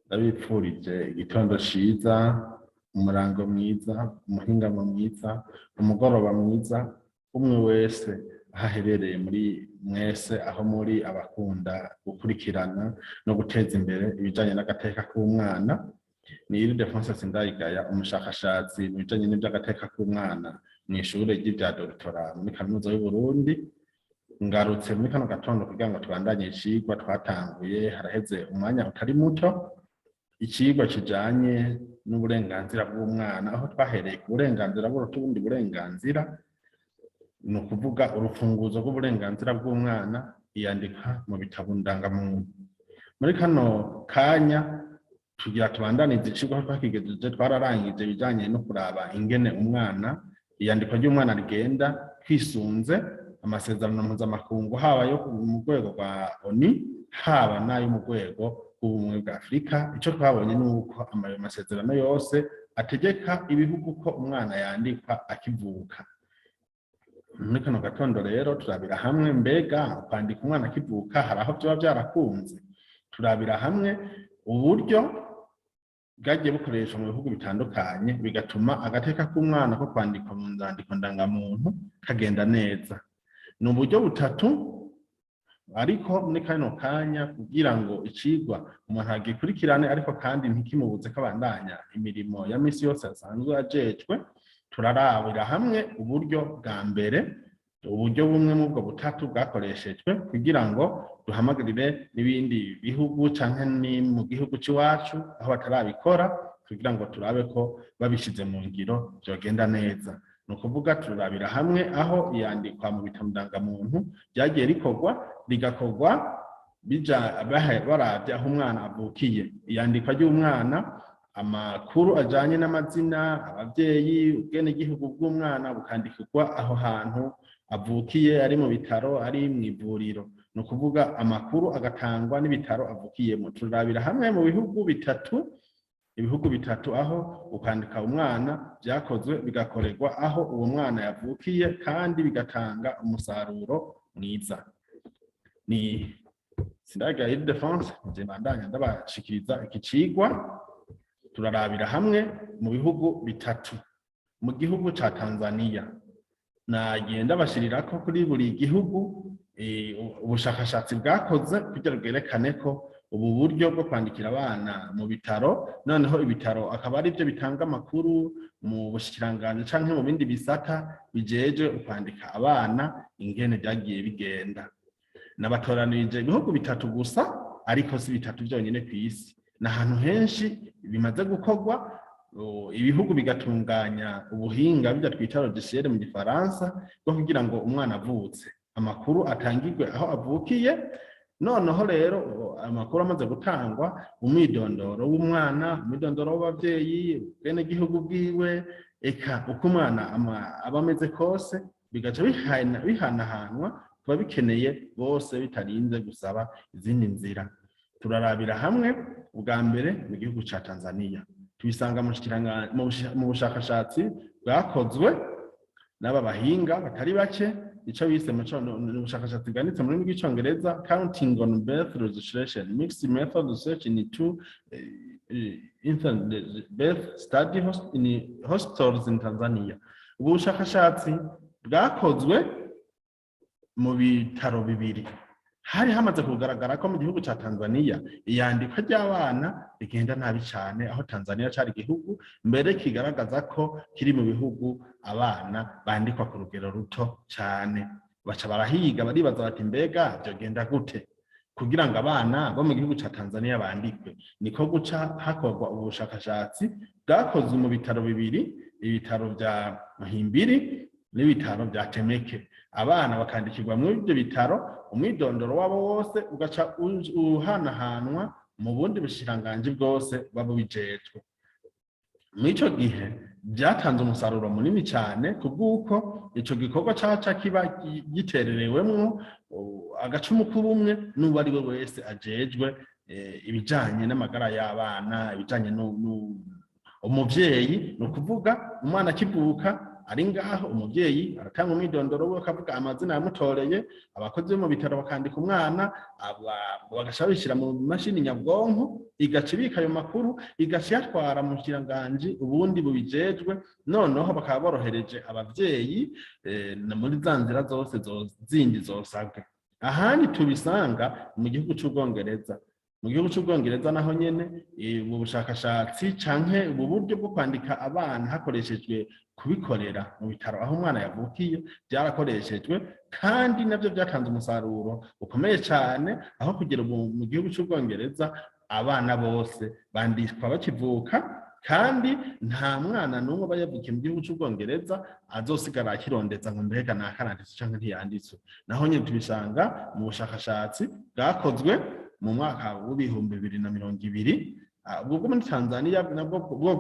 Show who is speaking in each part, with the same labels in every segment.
Speaker 1: Ndabipfurije igitondo ciza, umurango mwiza, umuhingamo mwiza, umugoroba mwiza, umwe wese aho aherereye muri mwese, aho muri abakunda gukurikirana no guteza imbere ibijanye n'agateka k'umwana. Ni Ildefonse Sindayigaya, umushakashatsi mu bijanye n'ivy'agateka k'umwana mw'ishure ry'ivya doctorat muri Kaminuza y'Uburundi. Ngarutse muri kano gatondo kugira ngo tubandanye icigwa twatanguye haraheze umwanya utari muto, icigwa kijanye n'uburenganzira bw'umwana, aho twahereye ku burenganzira buruta ubundi burenganzira, ni ukuvuga urufunguzo rw'uburenganzira bw'umwana, iyandikwa mu bitabo ndangamuntu. Muri kano kanya tugira tubandanize icigwa twakigejeje. Twararangije ibijanye no kuraba ingene umwana, iyandikwa ry'umwana rigenda twisunze amasezerano mpuzamakungu, haba yo mu rwego rwa ONU, haba n'ayo mu rwego rw'Ubumwe bwa Afurika. Ico twabonye ni uko ayo masezerano yose ategeka ibihugu ko umwana yandikwa akivuka. Muri kano gatondo rero turabira hamwe: mbega kwandika umwana akivuka hari aho vyoba vyarakunze? Turabira hamwe uburyo bwagiye bukoreshwa mu bihugu bitandukanye, bigatuma agateka k'umwana ko kwandikwa mu nzandiko ndangamuntu kagenda neza. Ni uburyo butatu, ariko muri kano kanya, kugira ngo icigwa umuntu agikurikirane ariko kandi ntikimubuze ko abandanya imirimo ya misi yose asanzwe ajejwe, turarabira hamwe uburyo bwa mbere, uburyo bumwe mu bwo butatu bwakoreshejwe, kugira ngo duhamagarire n'ibindi bihugu canke ni mu gihugu c'iwacu aho batarabikora, kugira ngo turabe ko babishize mu ngiro vyogenda neza. Ni ukuvuga turabira hamwe aho iyandikwa mu bitabo ndangamuntu ryagiye rikorwa, rigakorwa bija baravye aho umwana avukiye. Iyandikwa ry'umwana, amakuru ajanye n'amazina, abavyeyi, ubwenegihugu bw'umwana bukandikirwa aho hantu avukiye, ari mu bitaro, ari mw'ivuriro, ni ukuvuga amakuru agatangwa n'ibitaro avukiyemo. Turabira hamwe mu bihugu bitatu, ibihugu bitatu aho ukwandika umwana vyakozwe, bigakorerwa aho uwo mwana yavukiye, kandi bigatanga umusaruro mwiza. Ni Sindayigaya Ildefonse, nje mbandanya ndabashikiriza iki cigwa. Turarabira hamwe mu bihugu bitatu. Mu gihugu ca Tanzania, nagiye ndabashirirako kuri buri gihugu ubushakashatsi bwakoze kugira bwerekane ko ubu buryo bwo kwandikira abana mu bitaro, noneho ibitaro akaba ari byo bitanga amakuru mu bushikiranganji canke mu bindi bisata bijeje ukwandika abana, ingene vyagiye bigenda. Nabatoranirije ibihugu bitatu gusa, ariko si bitatu vyonyene kw'isi, ni ahantu henshi bimaze gukorwa, ibihugu bigatunganya ubuhinga bijya twita logiciel mu Gifaransa, bwo kugira ngo umwana avutse amakuru atangirwe aho avukiye. Noneho rero amakuru amaze gutangwa, umwidondoro w'umwana, umwidondoro w'abavyeyi, ubwenegihugu bwiwe, eka uko umwana aba ameze kose, bigaca bihanahanwa kuba bikeneye bose, bitarinze gusaba izindi nzira. Turarabira hamwe ubwa mbere mu gihugu ca Tanzania. Tubisanga mu bushakashatsi bwakozwe n'aba bahinga batari bake, ico bise mu bushakashatsi bwanditse mu rurimi rw'Icongereza "Counting on Birth Registration: Mixed Method Research in Two Infant Birth Study in Hospitals in Tanzania". Ubwo bushakashatsi bwakozwe mu bitaro bibiri. Hari hamaze kugaragara ko mu gihugu ca Tanzania iyandikwa ry'abana rigenda nabi cane, aho Tanzania cari igihugu mbere kigaragaza ko kiri mu bihugu abana bandikwa ku rugero ruto cane. Baca barahiga, baribaza bati: "Mbega vyogenda gute kugira ngo abana bo mu gihugu ca Tanzania bandikwe?" Niko guca hakorwa ubushakashatsi bwakozwe mu bitaro bibiri, ibitaro vya Muhimbili n'ibitaro vya Temeke. Abana bakandikirwa muri ibyo bitaro, umwidondoro wabo wose ugaca uhanahanwa mu bundi bushikiranganji bwose buba bubijejwe. Muri ico gihe vyatanze umusaruro munini cyane, kubw'uko ico gikorwa caca kiba gitererewemwo agacumu k'ubumwe n'uwo ari we wese ajejwe ibijanye n'amagara y'abana, ibijanye umuvyeyi, ni ukuvuga umwana akivuka. ari ngaho, umuvyeyi aratanga umwidondoro we, akavuga amazina yamutoreye, abakozi bo mu bitaro bakandika umwana, bagaca babishyira mu mashini nyabwonko, igaca ibika ayo makuru, igaca iyatwara mu bushikiranganji ubundi bubijejwe. Noneho bakaba borohereje abavyeyi muri za nzira zose zindi zosabwe. Ahandi tubisanga mu gihugu c'Ubwongereza. Mu gihugu c'Ubwongereza naho nyene ubu bushakashatsi canke ubu buryo bwo kwandika abana hakoreshejwe kubikorera mu bitaro aho umwana yavukiye byarakoreshejwe, kandi navyo byatanze umusaruro ukomeye cane, aho kugira ubu mu gihugu c'Ubwongereza abana bose bandikwa bakivuka, kandi nta mwana n'umwe aba yavukiye mu gihugu c'Ubwongereza azosigara akirondeza ngo mbega nakaranditse canke ntiyanditswe. Naho nyene tubisanga mu bushakashatsi bwakozwe mu mwaka w'2020. Ubwo bwo muri Tanzania nabwo bwo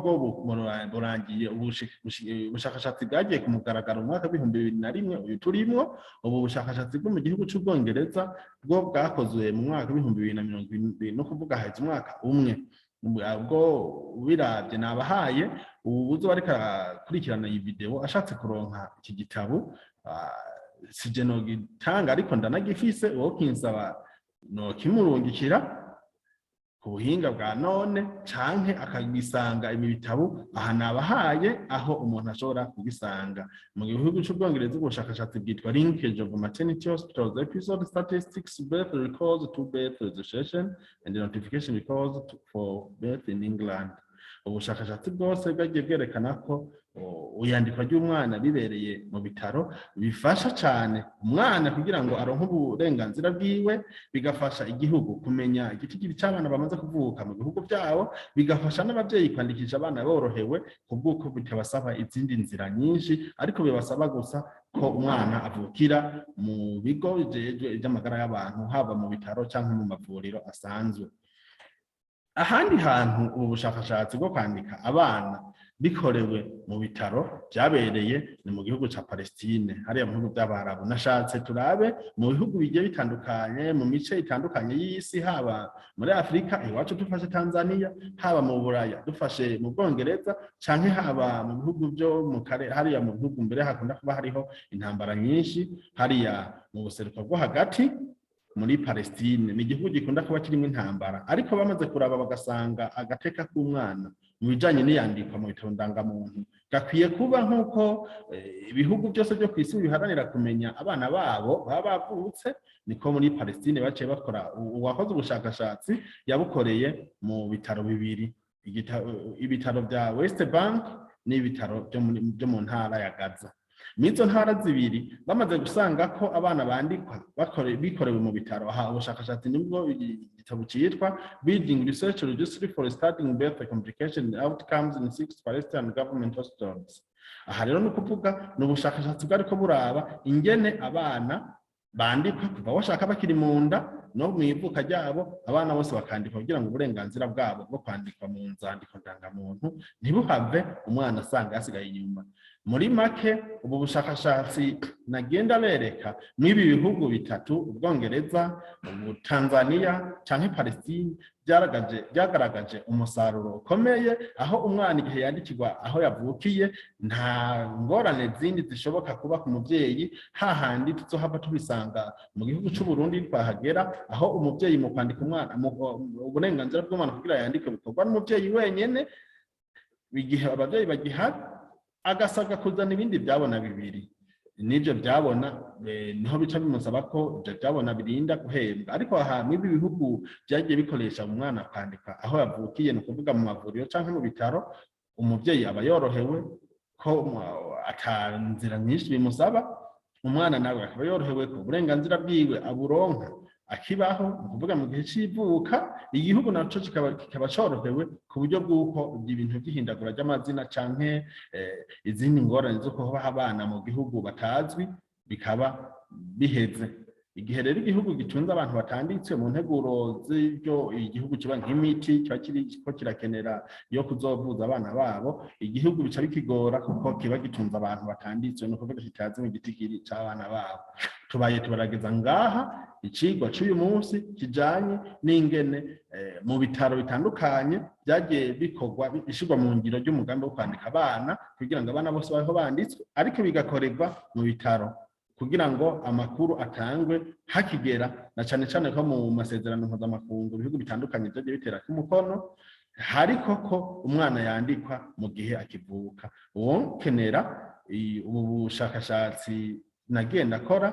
Speaker 1: burangiye, ubushakashatsi bwagiye ku mugaragaro mu mwaka w'2001 uyu turimwo. Ubu bushakashatsi bwo mu gihugu c'Ubwongereza bwo bwakozwe mu mwaka w'2020, no kuvuga haheze umwaka umwe. Ubwo ubiravye nabahaye ubu buzo ariko arakurikirana iyi video ashatse kuronka iki gitabo, sije nogitanga ariko ndanagifise, uwo kinsaba nokimurungikira ku buhinga bwa none, canke akagisanga ibi bitabo aha nabahaye aho umuntu ashobora kugisanga. Mu gihugu c'Ubwongereza ubushakashatsi bwitwa "Linkage of Maternity Hospitals Episode Statistics, Birth Records to Birth Registration and Notification Records for Birth in England". Ubushakashatsi bwose bwagiye bwerekana ko iyandikwa ry'umwana bibereye mu bitaro bifasha cyane umwana kugira ngo aronke uburenganzira bwiwe, bigafasha igihugu kumenya igitigiri cy'abana bamaze kuvuka mu bihugu byabo, bigafasha n'ababyeyi kwandikisha abana borohewe, ku bw'uko bitabasaba izindi nzira nyinshi, ariko bibasaba gusa ko umwana avukira mu bigo bijejwe iby'amagara y'abantu, haba mu bitaro cyangwa mu mavuriro asanzwe. Ahandi hantu ubu bushakashatsi bwo kwandika abana bikorewe mu bitaro byabereye ni mu gihugu ca Palestine, hariya mu bihugu by'Abarabu. Nashatse turabe mu bihugu bigiye bitandukanye, mu mice itandukanye y'isi, haba muri Afurika iwacu dufashe Tanzania, haba mu Buraya dufashe mu Bwongereza, canke haba mu bihugu byo mu karere, hariya mu bihugu mbere hakunda kuba hariho intambara nyinshi, hariya mu buseruko bwo hagati muri Palestine. Ni igihugu gikunda kuba kirimo intambara, ariko bamaze kuraba bagasanga agateka k'umwana mu bijanye n'iyandikwa mu bitabo ndangamuntu gakwiye kuba nk'uko ibihugu byose byo ku isi biharanira kumenya abana babo baba bavutse. Niko muri Palestine baciye bakora. Uwakoze ubushakashatsi yabukoreye mu bitaro bibiri, ibitaro bya West Bank n'ibitaro byo mu ntara ya Gaza. Mw'izo ntara zibiri bamaze gusanga ko abana bandikwa bikorewe mu bitaro. Aha ubushakashatsi nibwo igitabo cyitwa "Building Research Registry for Studying Birth Complication and Outcomes in Six Palestinian Government Hospitals". Aha rero ni ukuvuga ni ubushakashatsi bwariko buraba ingene abana bandikwa kuva bashaka bakiri mu nda no mu ivuka ryabo, abana bose bakandikwa kugira ngo uburenganzira bwabo bwo kwandikwa mu nzandiko ndangamuntu ntibuhave umwana asanga yasigaye inyuma. Muri make, ubu bushakashatsi nagenda bereka mw'ibi bihugu bitatu, Ubwongereza, Tanzania canke Palestine, byagaragaje umusaruro ukomeye, aho umwana igihe yandikirwa aho yavukiye nta ngorane zindi zishoboka kuba ku muvyeyi. Hahandi tuzohava tubisanga mu gihugu c'u Burundi twahagera, aho umuvyeyi mu kwandika umwana, uburenganzira bw'umwana kugira yandike bikorwa n'umuvyeyi wenyene igihe abavyeyi bagihari, agasabwa kuzana ibindi byabona bibiri, n'ibyo byabona niho bica bimusaba ko ibyo byabona birinda guhembwa. Ariko aha mw'ibi bihugu byagiye bikoresha umwana kwandika aho yavukiye, ni ukuvuga mu mavuriro cyangwa mu bitaro, umubyeyi aba yorohewe ko ata nzira nyinshi bimusaba, umwana nawe akaba yorohewe ko uburenganzira bwiwe aburonka akibaho, ni ukuvuga mu gihe cy'ivuka. Igihugu naco kikaba corohewe ku buryo bw'uko ibintu by'ihindagura ry'amazina canke izindi ngorane zo kubaha abana mu gihugu batazwi bikaba biheze. Igihe rero igihugu gitunze abantu batanditswe mu nteguro z'ibyo igihugu kiba nk'imiti kiba kiriko kirakenera yo kuzovuza abana babo, igihugu bica bikigora kuko kiba gitunze abantu batanditswe, ni ukuvuga kitazi mu gitigiri c'abana babo. Tubaye tubarageza ngaha icigwa c'uyu munsi kijanye n'ingene mu bitaro bitandukanye vyagiye bikorwa ishirwa mu ngiro ry'umugambi wo kwandika abana, kugira ngo abana bose babeho banditswe, ariko bigakorerwa mu bitaro kugira ngo amakuru atangwe hakigera, na cane cane ko mu masezerano mpuzamakungu ibihugu bitandukanye vyagiye biterako umukono hariko ko umwana yandikwa mu gihe akivuka. Uwokenera ubu bushakashatsi nagiye ndakora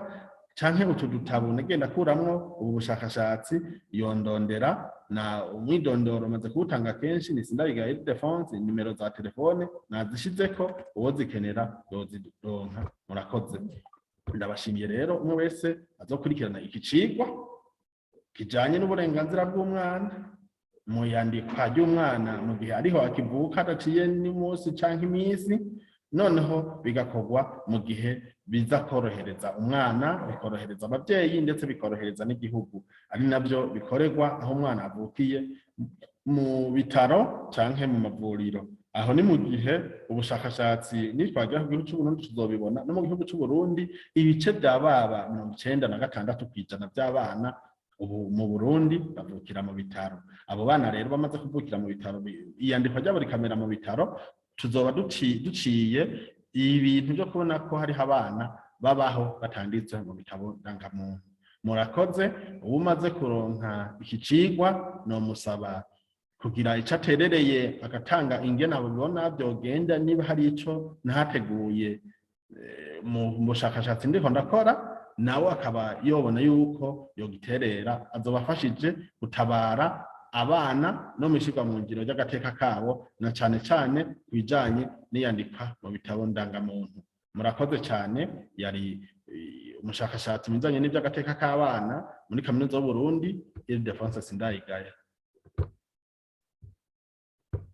Speaker 1: canke utu dutabo nagiye ndakuramwo ubu bushakashatsi, yondondera na umwidondoro maze kuwutanga kenshi, ni Sindayigaya Ildephonse. Nimero za telefone nazishizeko, uwozikenera yozironka. Murakoze, ndabashimiye rero umwe wese azokurikirana iki cigwa kijanye n'uburenganzira bw'umwana mu yandikwa ry'umwana mu gihe ariho akivuka, adaciye n'umunsi canke iminsi, noneho bigakorwa mu gihe biza korohereza umwana, bikorohereza abavyeyi, ndetse bikorohereza n'igihugu, ari navyo bikorerwa aho umwana avukiye mu bitaro canke mu mavuriro. Aho ni mu gihe ubushakashatsi nitwagera ku gihugu c'Uburundi tuzobibona. No mu gihugu c'Uburundi, ibice vya baba 96% vy'abana ubu mu Burundi bavukira mu bitaro. Abo bana rero bamaze kuvukira mu bitaro, iyandikwa ryabo rikamera mu bitaro, tuzoba duciye ibintu byo kubona ko hariho abana babaho batanditse mu bitabo ndangamuntu. Murakoze. Uwumaze kuronka iki cigwa nomusaba kugira ico aterereye, agatanga ingene abibona vyogenda, niba hari ico ntateguye mu bushakashatsi ndiko ndakora, nawe akaba yobona yuko yogiterera, azoba afashije gutabara abana no mw'ishirwa mu ngiro ry'agateka kabo, na cane cane ku bijanye n'iyandikwa mu bitabo ndangamuntu. Murakoze cane. Yari umushakashatsi mu bijanye n'ivy'agateka k'abana muri Kaminuza y'Uburundi, Ildephonse Sindayigaya.